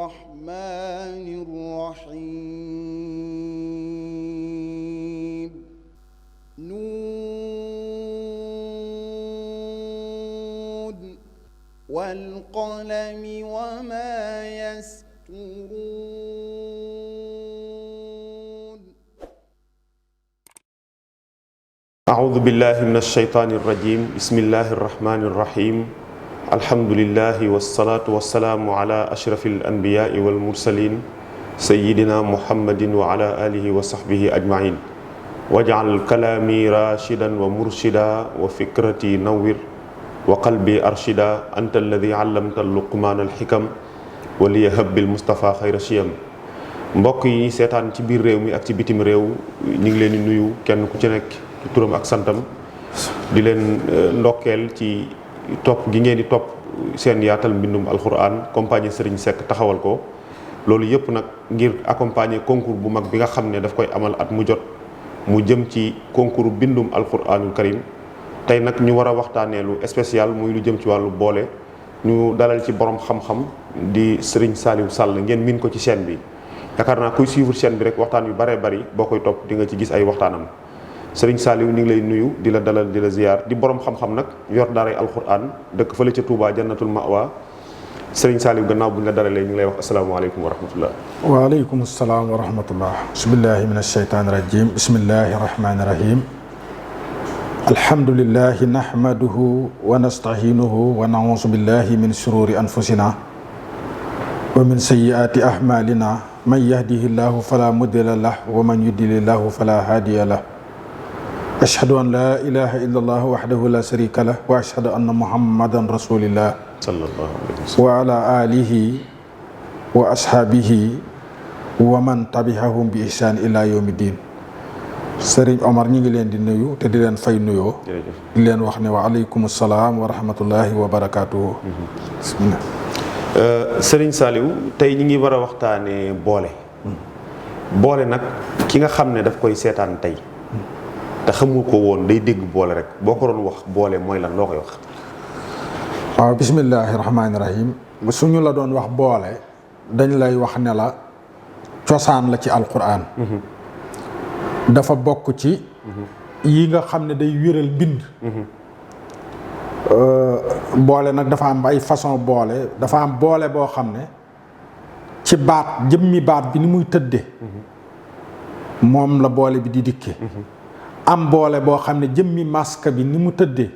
الرحمن الرحيم نون والقلم وما يسطرون أعوذ بالله من الشيطان الرجيم بسم الله الرحمن الرحيم الحمد لله والصلاة والسلام على أشرف الأنبياء والمرسلين سيدنا محمد وعلى آله وصحبه أجمعين واجعل كلامي راشدا ومرشدا وفكرتي نور وقلبي أرشدا أنت الذي علمت اللقمان الحكم وليهب بالمصطفى خير الشيم mbokk yi seetaan ci biir réew mi ak ci bitim réew ñu ngi leen di nuyu kenn ku ci nekk ci turam ak santam di leen ndokkeel ci topp gi ngeen di topp seen yaatal mbindum alxuraan compagnie Serigne Seck taxawal ko loolu yëpp nag ngir accompagner concours bu mag bi nga xam ne daf koy amal at mu jot mu jëm ci concours bindum alxuraanul karim tey nag ñu war a waxtaanee lu spécial muy lu jëm ci wàllu boole ñu dalal ci borom xam-xam di Serigne Saliou Sall ngeen miin ko ci chaîne bi yaakaar naa kuy suivre chaîne bi rek waxtaan yu bare bari boo koy topp di nga ci gis ay waxtaanam Serigne Saliou ñu ngi lay nuyu di la dalal di la ziyaar di borom xam-xam nag yor daaray alquran dëkk fële ca Touba jannatul mawa Serigne Saliou gannaaw bu ñu la dalalee ñu ngi lay wax asalaamaaleykum wa rahmatullah. waaleykum salaam wa rahmatullah. bismillahi min ashaytaani rajim bismillahi rahmaani rahim. alhamdulillahi nahmaduhu wa nastahinuhu wa nauzu billahi min shururi anfusina wa min sayyiati ahmalina man yahdihillahu fala mudilla lahu wa man yudlilillahu fala hadiya lahu. ashhadu an la ilaha illallah wahdahu la sharika lahu wa ashhadu anna muhammadan rasulillah sallallahu alayhi wa sallam wa ala alihi wa ashabihi wa man tabi'ahum bi ihsan ila yawmiddin. Sëriñ Omar ñi ngi leen di nuyu te di leen fay nuyoo. di leen wax ne wa aleykum salaam wa rahmatullahi wa barakaatuhu. bismillah. Serigne Saliou tey ñi ngi war a waxtaanee boole. boole nag ki nga xam ne daf koy seetaan tey. te xamu ko woon day dégg boole rek boo ko doon wax boole mooy lan loo koy wax. waaw bismillahi rahmaani rahim suñu la doon wax boole dañ lay wax ne la cosaan la ci alquran. dafa bokk ci yi nga xam ne day wéral mbind. boole nag dafa am ay façon boole dafa am boole boo xam ne ci baat jëmmi baat bi ni muy tëdde moom la boole bi di dikke am boole boo xam ne jëmmi maska bi ni mu tëddee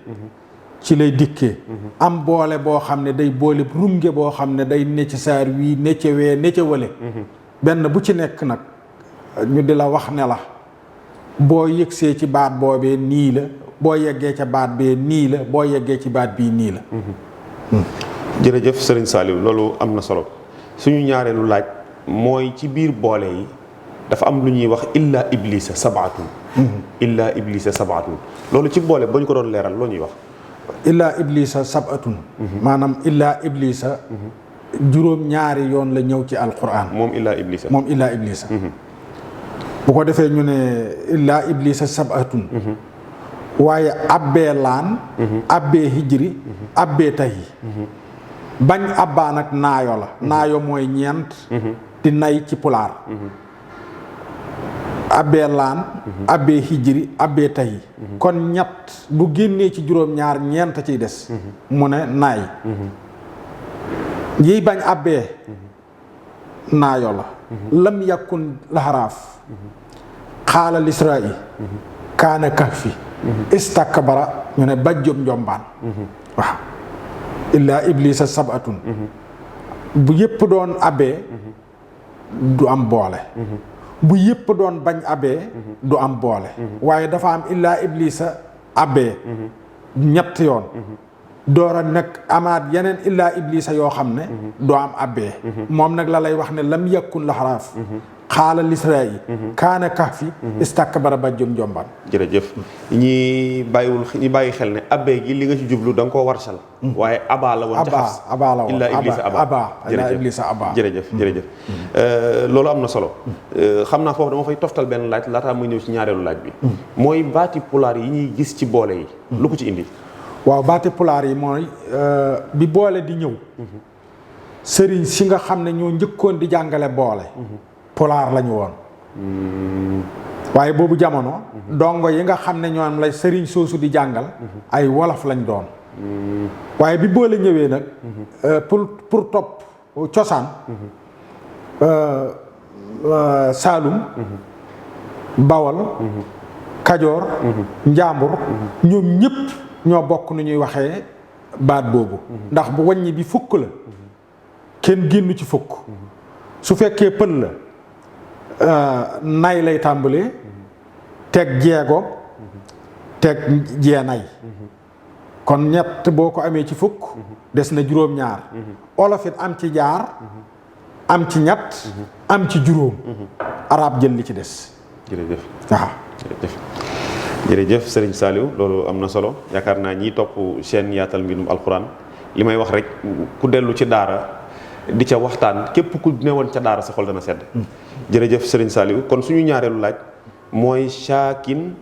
ci lay dikkee am boole boo xam ne day boole runge boo xam ne day necc saar wii necce wee necce wële benn bu ci nekk nag ñu di la wax ne la boo yëgsee ci baat boobee nii la boo yeggee ca baat bee nii la boo yeggee ci baat bii nii la. jërëjëf Serigne Saliou loolu am na solo suñu ñaareelu laaj mooy ci biir boole yi dafa am lu ñuy wax illa iblisa sabaatun. illa iblisa sabaatun loolu ci boole ba ñu ko doon leeral loo ñuy wax. illa iblisa sabatun. maanaam illa iblisa. juróom ñaari yoon la ñëw ci alquran. moom illa iblisa. moom illa iblisa. bu ko defee ñu ne illa iblisa sabatun. waaye abbee laan. abbee hijri. abbee tahi. bañ abbaa nag naayo la. naayo mooy ñeent. di nay ci pulaar. abbee laan. abbee hijri abbee tahi. kon ñett bu génnee ci juróom-ñaar ñeent ciy des. mu ne naay. yiy bañ abbee. naayo la. lam yakun laharaaf. xaala lisra'i. kaana kahfi. istakbara ñu ne bajjom njombaan. waaw illaa iblisa sabatun. bu yépp doon abbee. du am boole. bu yépp doon bañ abbee. du am boole. waaye dafa am illaa iblisa abbee. ñett yoon. door a nag amaat yeneen illaa iblisa yoo xam ne. du am abbee. moom nag la lay wax ne lam yakun laxaraaf. xaala lisraa yi kaana kahfi istakbara bajjum njomban. jërëjëf ñi bàyyi xel ne abbee gi li nga ci jublu da nga koo warsal waaye abaa la woon ca abaa la woon illa iblisa abaa jërëjëf loolu am na solo xam naa foofu dama fay toftal benn laaj laataa muy ñëw ci ñaareelu laaj bi mooy baati pulaar yi ñuy gis ci boole yi lu ko ci indi. waaw baati pulaar yi mooy bi boole di ñëw sëriñ si nga xam ne ñoo njëkkoon di jàngale boole pulaar lañu woon waaye boobu jamono dongo yi nga xam ne ñoom lay sëriñ soosu di jàngal ay wolof lañ doon waaye bi boole ñëwee nag pour topp cosaan Saalum Bawol Kajoor Njaambur ñoom ñëpp ñoo bokk nu ñuy waxee baat boobu ndax bu wàññi bi fukk la kenn génn ci fukk su fekkee pël la nay lay tàmbalee teg jeego teg jeenay kon ñett boo ko amee ci fukk des na juróom-ñaar olof it am ci jaar am ci ñett am ci juróom arab jël li ci des jërëjëf waaw jërëjëf Serigne Saliou loolu am na solo yaakaar naa ñiy topp chaîne Yaatal Mbindum Alxuraan li may wax rek ku dellu ci daara di ca waxtaan képp ku newoon ca daara sa xol dana sedd jërëjëf Serigne Saliou kon suñu ñaareelu laaj mooy saakin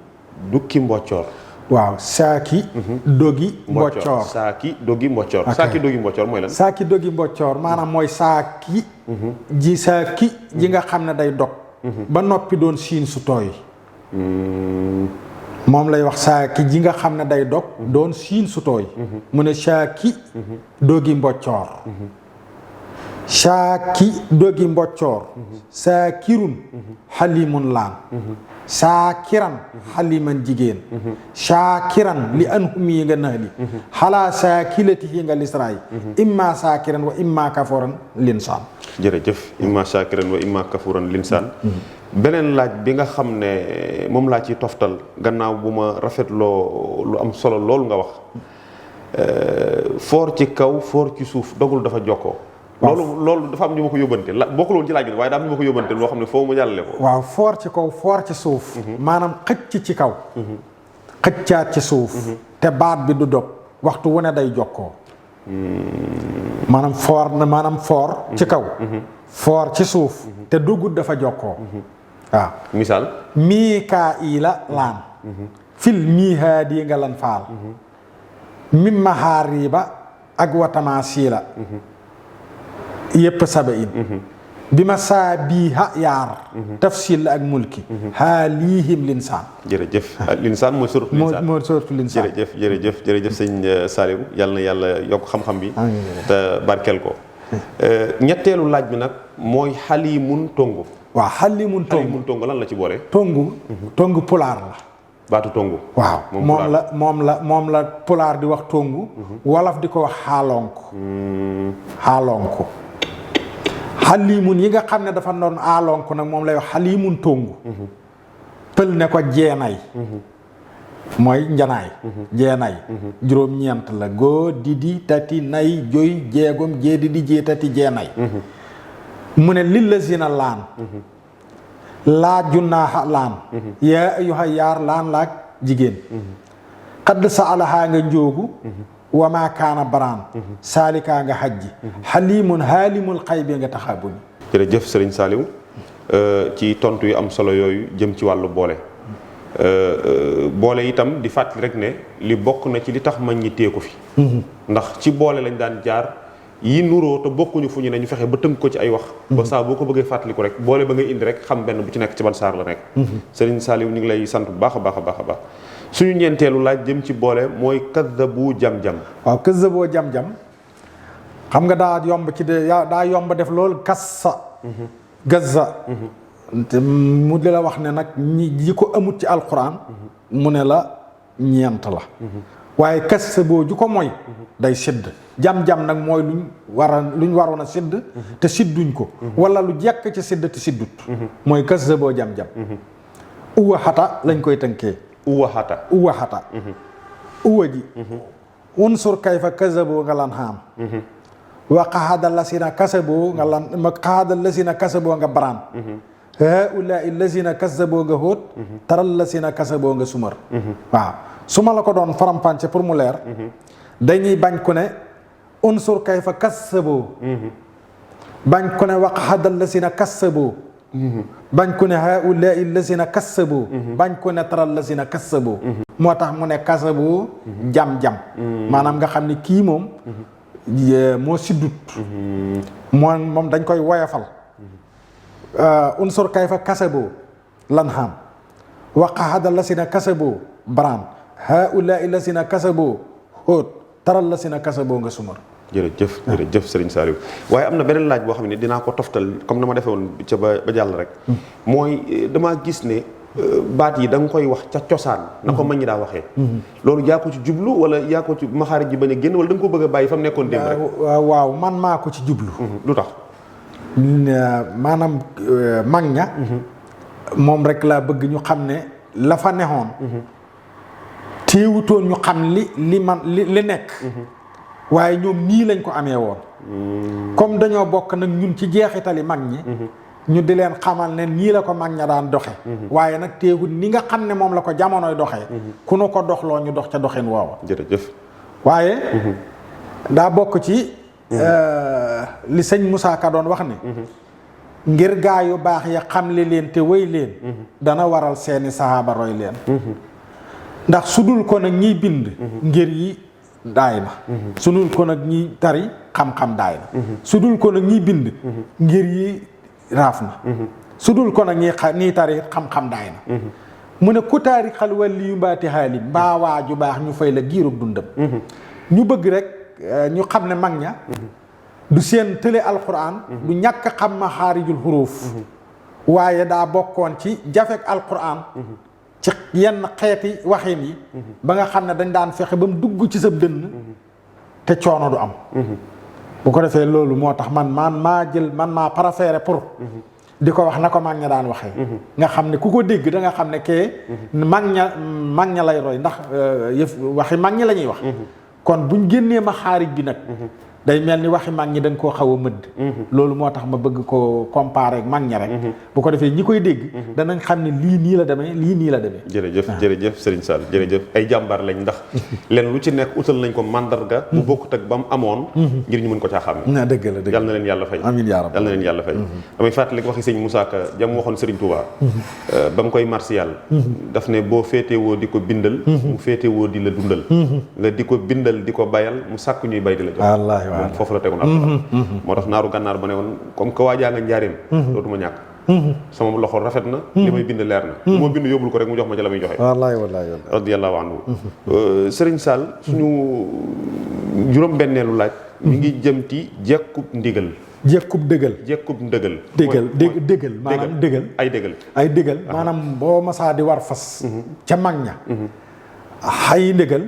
dukki mboccoor waaw saaki dogi mboccoor saaki dogi mboccoor saaki dogi mboccoor mooy lan saaki dogi mboccoor maanaam mooy saaki ji saaki ji nga xam ne day dog ba noppi doon siin su tooy moom lay wax saaki ji nga xam ne day dog doon siin su tooy mu ne saaki dogi mboccoor saaki dogi mboccoor saakirun xalimun laan saakiran xaliman jigéen saakiran li an hum yi nga naali xalaa saakilati yi nga lisraay imma saakiran wa imma kafuran linsaan jërëjëf imma saakiran wa imma kafuran linsaan beneen laaj bi nga xam ne moom laa ci toftal gannaaw bu ma rafetloo lu am solo loolu nga wax foor ci kaw foor ci suuf dogul dafa jokkoo loolu dafa am ñu ma ko yóbbante bokkul woon ci laaj bi waaye daa am ñu ma ko yóbbante loo xam ne foofu ma jàllale ko waaw foor ci kaw foor ci suuf maanaam xëcc ci kaw xëccaat ci suuf te baat bi du dog waxtu wu ne day jokkoo maanaam foor ci kaw foor ci suuf te dugut dafa jokkoo waaw misaal Mikaayila laan fil miihaadi nga lan faal mimma haariba ak watamaasiila yépp saba in bi ma saa bii ha yaar tafsil la ak mulki xaalihim linsaan jërëjëf linsaan mooy suratu linsaan jërëjëf sëñ Saliou yàlla na yàlla yokk xam-xam bi te barkeel ko ñetteelu laaj bi nag mooy xalimun tongu waaw xalimun tongu lan la ci boole tongu pulaar la baatu tongu waaw moom la pulaar di wax tongu wolof di ko wax xaalonku xalimun yi nga xam ne dafa doon aalonku nag moom lay wax xalimun tongu pël ne ko jeenay mooy njanaay jeenay juróom-ñeent la góo didi tati nay joy jeegom jee didi jee tati jeenay mu ne lillazina laan laa junnaaxa laan yaa ayyuha yaar laan laak jigéen xadd sa alaxaa nga njóogu wamaa kaana baraan saalikaa nga xajji xalimun xaalimul xay bi nga taxaabuni jërëjëf Serigne Saliou ci tontu yu am solo yooyu jëm ci wàllu boole itam di fàttali rek ne li bokk na ci li tax mag ñi téye ko fi ndax ci boole lañ daan jaar yi nuroo te bokkuñu fu ñu ne ñu fexe ba tënk ko ci ay wax ba saa boo ko bëggee fàttaliku rek boole ba ngay indi rek xam benn bu ci nekk ci ban saar la nekk Serigne Saliou ñu ngi lay sant bu baax a baax a baax a baax suñu ñeenteelu laaj jëm ci boole mooy kazzabu jam-jam waaw kazzaboo jam-jam xam nga daa yomb def loolu kassa gazza mu di la wax ne nag ñi ko amut ci alquran mu ne la ñeent la waaye kazzaboo ju ko mooy day sidd jam-jam nag mooy luñ waroon a sidd te sidduñ ko wala lu jekk ci sidd te siddut mooy kazzaboo jam-jam uwa xata lañ koy tënkee uwa xata uwa ji unsur kayfa kazaboo nga lan xaam wa qaxada lasina kasaboo nga lan ma qaxada lasina kasaboo nga baraan haulai lasina kasaboo nga xóot taral lasina kasaboo nga sumar waaw su ma la ko doon faram-fàcce pour mu leer dañuy bañ ku ne unsur kayfa kasaboo bañ ku ne wa qaxada lasina kasaboo bañ ko ne haulai lazina kassaboo bañ ko ne taral lazina kassaboo moo tax mu ne kassaboo jam-jam maanaam nga xam ne kii moom moo siddut moom dañ koy woyafal unsur kayfa kasaboo lan xam waqahada lasina kasaboo baraan haulaai lasina kasaboo xóot taral lasina kasaboo nga sumar. jërëjëf jërëjëf Serigne Saliou waaye am na beneen laaj boo xam ne dinaa ko toftal comme na ma defee woon ca ba jàll rek mooy damaa gis ne baat yi da nga koy wax ca cosaan na ko mag ñi daa waxee loolu yaa ko ci jublu wala yaa ko ci maxaarij ji bañ a génn wala da nga ko bëgg a bàyyi fa mu nekkoon démb rek. waaw man maa ko ci jublu. lu tax. maanaam mag ña moom rek laa bëgg ñu xam ne la fa nexoon téewutoon ñu xam li nekk waaye ñoom nii lañ ko amee woon comme dañoo bokk nag ñun ci jeexitali mag ñi ñu di leen xamal ne nii la ko mag ña daan doxe waaye nag téewut ni nga xam ne moom la ko jamonoy doxee ku nu ko doxloo ñu dox ca doxin woowa jërëjëf waaye daa bokk ci li sëñ Moussa Ka doon wax ne ngir gaa yu baax ya xamle leen te wéy leen dana waral seeni sahaaba roy leen ndax su dul ko nag ñiy bind ngir yi daay na su dul ko nag ñiy tari xam-xam daay na su dul ko nag ñiy bind ngir yi raaf na su dul ko nag ñiy tari xam-xam daay na mu ne ku taari xal wàlli yu mbaati xaalim mbaa waa ju baax ñu fay la giirug dundam ñu bëgg rek ñu xam ne mag ña du seen tële alquran du ñàkk xam ma xaarijul xuruuf waaye daa bokkoon ci jafek alquran ci yenn xeeti waxin yi ba nga xam ne dañ daan fexe ba mu dugg ci sa dënn te coono du am bu ko defee loolu moo tax man maa préféré pour di ko wax na ko mag ña daan waxee nga xam ne ku ko dégg da nga xam ne kee mag ña lay roy ndax waxi mag ñi la ñuy wax kon buñ génnee ma xaarij bi nag day mel ni waxi mag ñi dañ koo xaw a mëdd loolu moo tax ma bëgg ko comparer ak mag ña rek bu ko defee ñi koy dégg danañ xam ne lii nii la demee lii nii la demee jërëjëf Serigne Sall jërëjëf ay jàmbaar lañ ndax leen lu ci nekk utal nañ ko mandarga bu bokkut ak ba mu amoon ngir ñu mën ko caa xam na dëgg la yàlla na leen yàlla fay amiin yaa rabbi yàlla na leen yàlla fay damay fàttali waxi sëñ Moussa Ka jam waxoon Serigne Touba ba mu koy martial daf ne boo féetewoo di ko bindal mu féetewoo di la dundal nga di ko bindal di ko bayal mu sàkk ñuy bay di la jox moom foofu la tegoon alxuraan moo tax naaru gànnaar ba ne woon comme que waajaa nga njaareem dootuma ñàkk sama loxo rafet na li may bind leer na moo bind yóbbul ko rek mu jox ma ca la muy joxe wallaay radiyallahu anhu Serigne Sall suñu juróom-benneelu laaj mi ngi jëm ci jekkub ndigal jekkub dëggal dëggal maanaam dëggal ay dëggal maanaam boo masaa di war fas ca mag ña xay ndëggal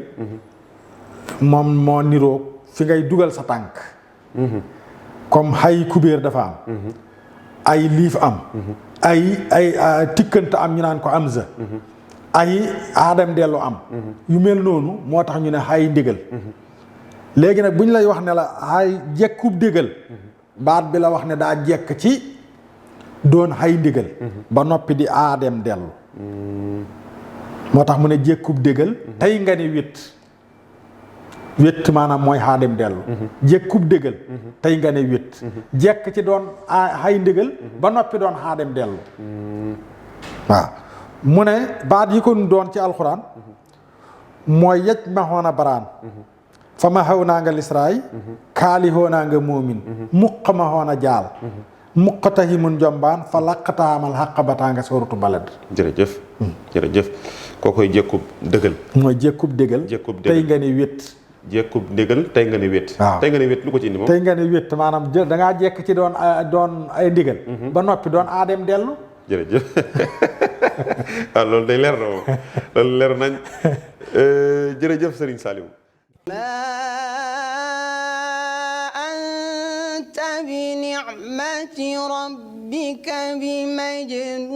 moom moo niroog fi ngay dugal sa tànk comme xay kubéer dafa am ay liif am ay tikkante am ñu naan ko am za ay aadam dellu am yu mel noonu moo tax ñu ne xay ndigal léegi nag bu ñu lay wax ne la xay jekkub dëggal baat bi la wax ne daa jekk ci doon xay ndigal ba noppi di aadam dellu moo tax mu ne jekkub dëggal tey nga ne wét maanaam mooy xaadem dellu jekkub dëggal tey nga ne wét jekk ci doon xay ndigal ba noppi doon xaadem dellu waaw mu ne baat yi ko doon ci alxuraan mooy yej ma xoon a baraan fa ma xaw naa nga lisraay kaali xoo naa nga moomin muq ma xoon a jaal muq taxi mun jombaan fa laqtaamal xaq bataa nga soorutu balad jërëjëf koo koy jekkub dëggal mooy jekkub dëggal tey nga ne wét jekkub dëggal tey nga ne wét waaw tey nga ne wét lu ko ci indi moom tey nga ne wét maanaam da ngaa jekk ci doon ay ndigal ba noppi doon aadem dellu jërëjëf waaw loolu day leer na moom loolu leer nañ jërëjëf Serigne Saliou anta bi ni'mati rabbika bi majnun